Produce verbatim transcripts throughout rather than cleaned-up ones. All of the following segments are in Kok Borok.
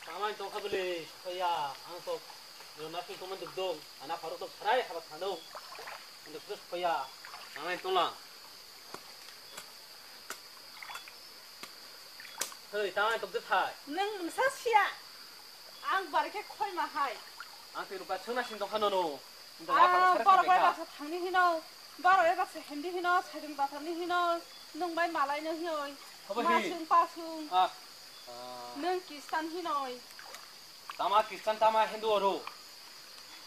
Tamani tongkha bwle, sophaiya, ang tok, rwna swi tongmani dukdong, ana pharo tok sarai haba thano, ang tok sophaiya, tamani tongla. Hei, tamani tok de thai. Nwng mungsa siya, ang bar khe khoima hai. Ang twi rukha chwngna sing tongkha nono. Ah, borok bai baksa thangni hino, borok bai baksa hindi hino, sajwng bathakni hino, nwng bai malai no hinoi. Habo hi? Masung pasung. Ah. Ah. Nwng Kristan hinoi. Tama Kristan tama Hindu oro.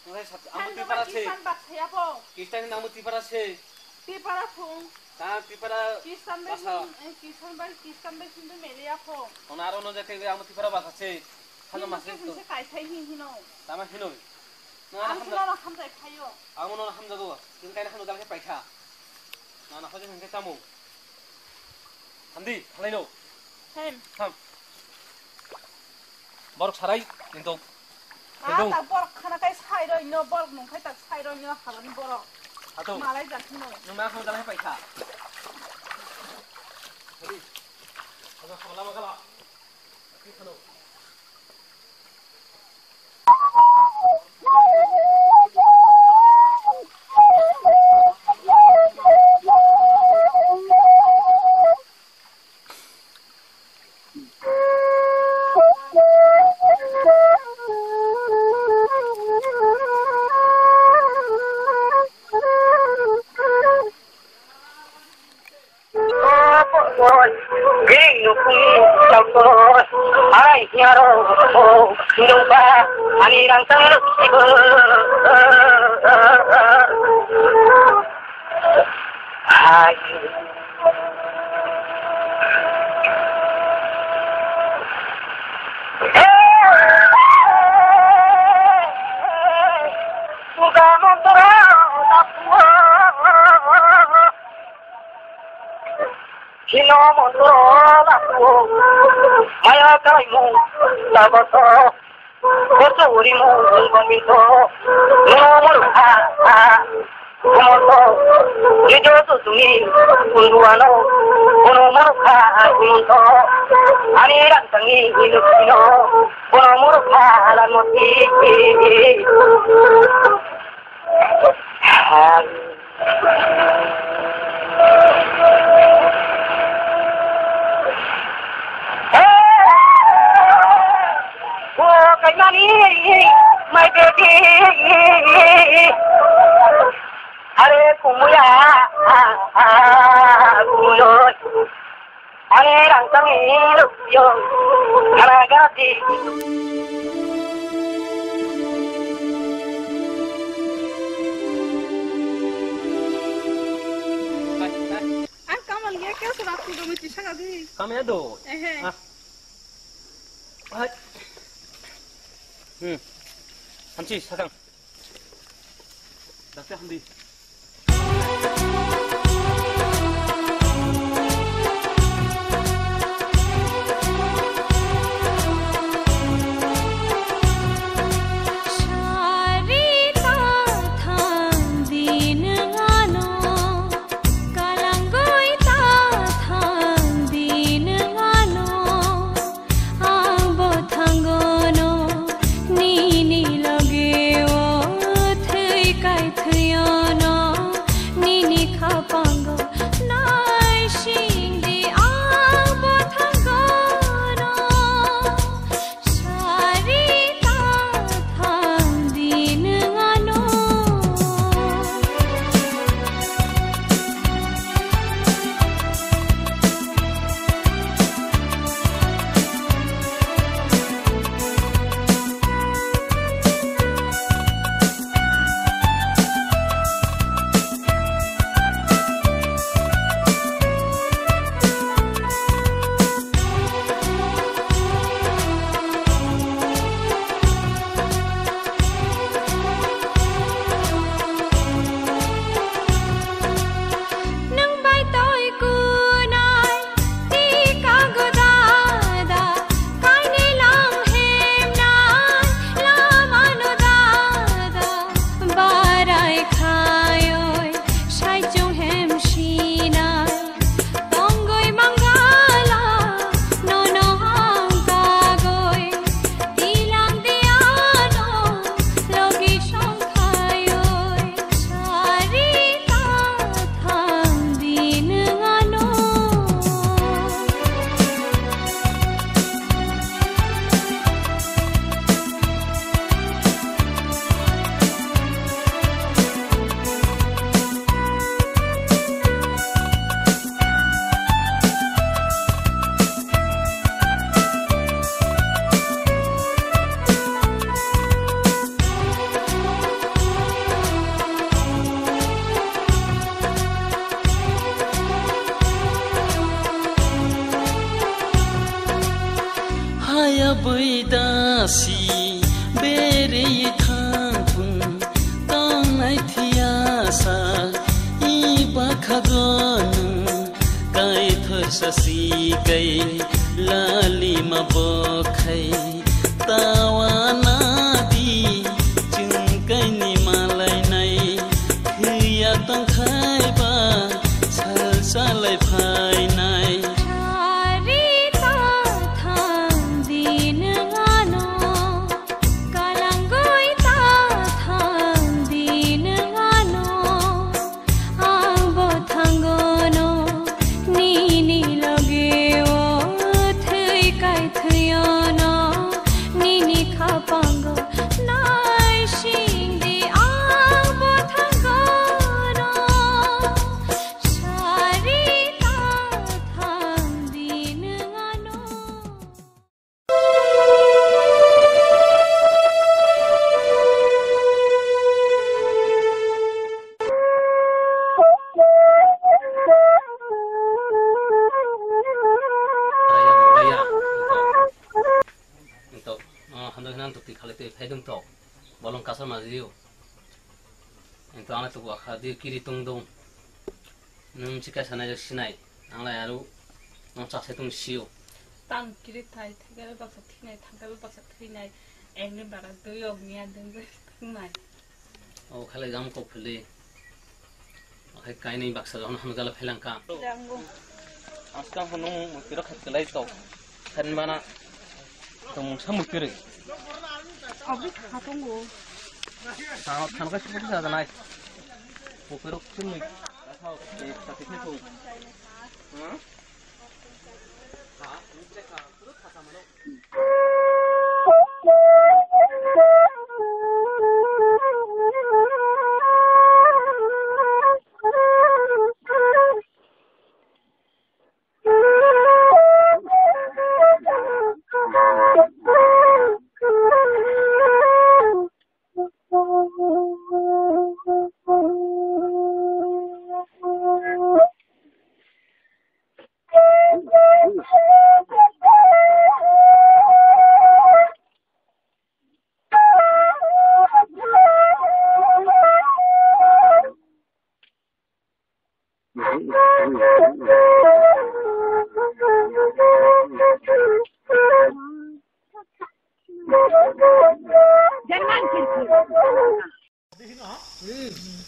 Nwng sai sat-, amo Hindu Tripura bai se. Kristan baksa ya po. Kristan hinwi amo Tripura se. Tripura phung. Ta Tripura Kristan bai basa. Hin-, eh, Kristan bai, Kristan bai Hindu mele ya po. Ono aro no jate amo Tripura basa se. Hano Hindu masuk ke tu. Hinse kaisai hin hino. Tama hinoi. Nwng ano Ang hamjak-, sino no hamjai khayo. Ang no hamjago. Kini kaina hano dal khe paikha. Nwng ano hojak hwnkhe tamo. Hamdi, halai no. Hem. Ham. Borok sarai, ninto. Ah, Ninto. Tak borok khana kai sai roi no, borok nung khai tak sai roi no, habani borok. Ato. Malai jak hino. Nwng na hano dal khe paikha. Hadi. Hadi, hadi, lama kala. Bini nukung salko, hai hiaro, oh, nungba, ani rang tang sibo. Hai. Hey, hey, hey, hey. Hino montro lakuo, maya kalaimung tabato, koso urimo bangito, no morukha, kumonto, nijo susuni, kunduano, kono morukha, kumonto, ani rangtangni, inukino, kono morukha, alamoti. Are kumuya, kumuyo. Ani rang tang i ruk yo, khana gana di. Ang kamal ya kya sura tu do mesti saka di. Kami ado. Ehe. Ah. Hai. Hmm. Hamsi sakang. Dakte hamdi. Kalangoi ta thang din ano, ang bo thangono nini loge o thwi kai thwiono nini kha Bui dasi beri thangthung tongnai thiasa i bakhago nwng kaithor sasi kai lalima bokhai tawana di chwng kaini malainai thwiya tongkhai ba sal salai phainai. Sari ta thang din ngano, kalangoi ta thang din ngano, ang bo thangono, nini loge o thwi kai thwiono, nini khapango naising di ang bo thangono. Sari ta thang din ngano. Entok, ah, hamjak nang tok tikhalai twi phaidung tok. Bolong kasar ma jiyo. Entok ang tok akha di kiri tong dong. Nung chika sanai jak sinai. Ang lai aru nung chak sai tong siyo. Tang kiri thai, thai kare baksa thinai, thang kare baksa thinai. Engni bara dui ok niya deng deng thinai. O khalai jam kok phili. Okhai kainwi baksa jahon hanu gala phelang ka. Jango. Askang hunu mukiro khat kelai tok. Khan bana. Tong mungsa mukiri. Abi khatongo. Tano tano kai sini sa nai. Mukiro sini. Tao, eh, tapi itu. Hah?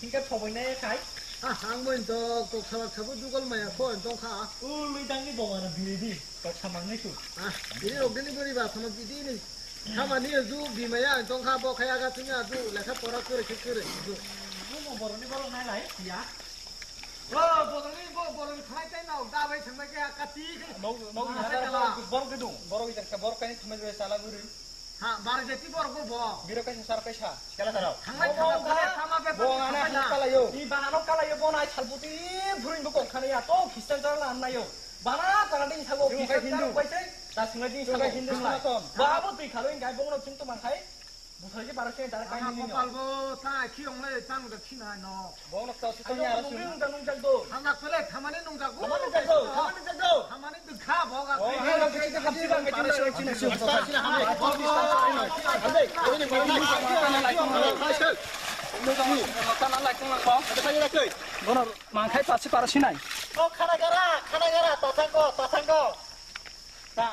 Hingke thoboi nai khai. Ah, ang bo to kok salak sabo dugal maya kho tong kha. O lui dang ni bo mana bini di. Kok samang nai su. Ah, bini rok dini bori ba sama bidi ni. Sama ni ju bi maya tong kha bo khaya ga tunya ju lekha pora kore khe kore ju. Bo mo boroni borok nai lai ya. Bo boroni bo boroni khalai tai na da bai thang bai khe kati. Mau mau borok gedung borok ijar khe borok kai thumai bai sala guri. Ha, bar jeti borok bo. Biro kaisa sar kaisa. Kela saro. Thanglai thangma bole thama be. Bo ana kalayo. I bahano kalayo bo nai salputi bhurung bo kok khani ya to Christian chara la nayo. Bana tara ding sago Christian chara bai sai. Ta singa ding sago Hindu sanaton. Ba bo twi khalo ingai bongno chungto man khai. Bwsai je bara se dara kai ni. Kopal bo ta khi ong le tang da khi na no. Bono to si to ya. Nung nung jak do. Thamna pele thamani nung jak. Thamani jak do. Thamani jak do. Thamani dukha bo ga. Bono mangkhai pasi para sinai. O khana gara, khana gara, tathang ko, tathang ko. Ta.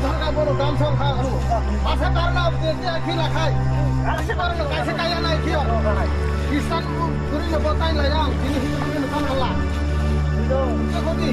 Dharga bono kamsong kha anu. Masa karna abdi dia khila khai. Kaisa karna kaisa kaya nai khio. Kristan guri no botai lai ang. Ini hidup ini no kamala. Itu kodi.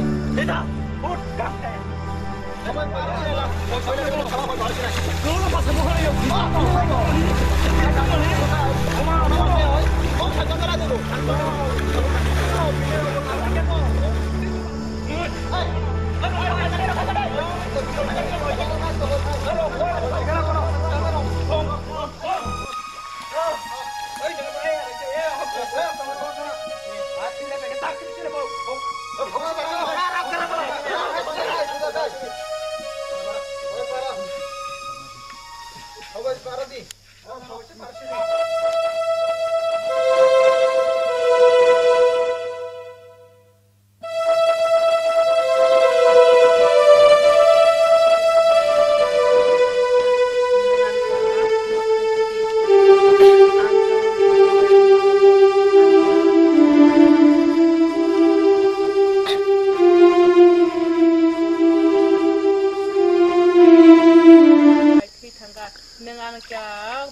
Nwng ano kya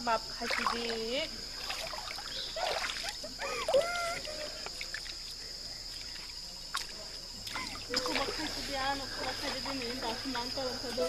map khaisidi. Kubak khaisidi, ano kubak khaisidi ni, dasu nang tong sadu.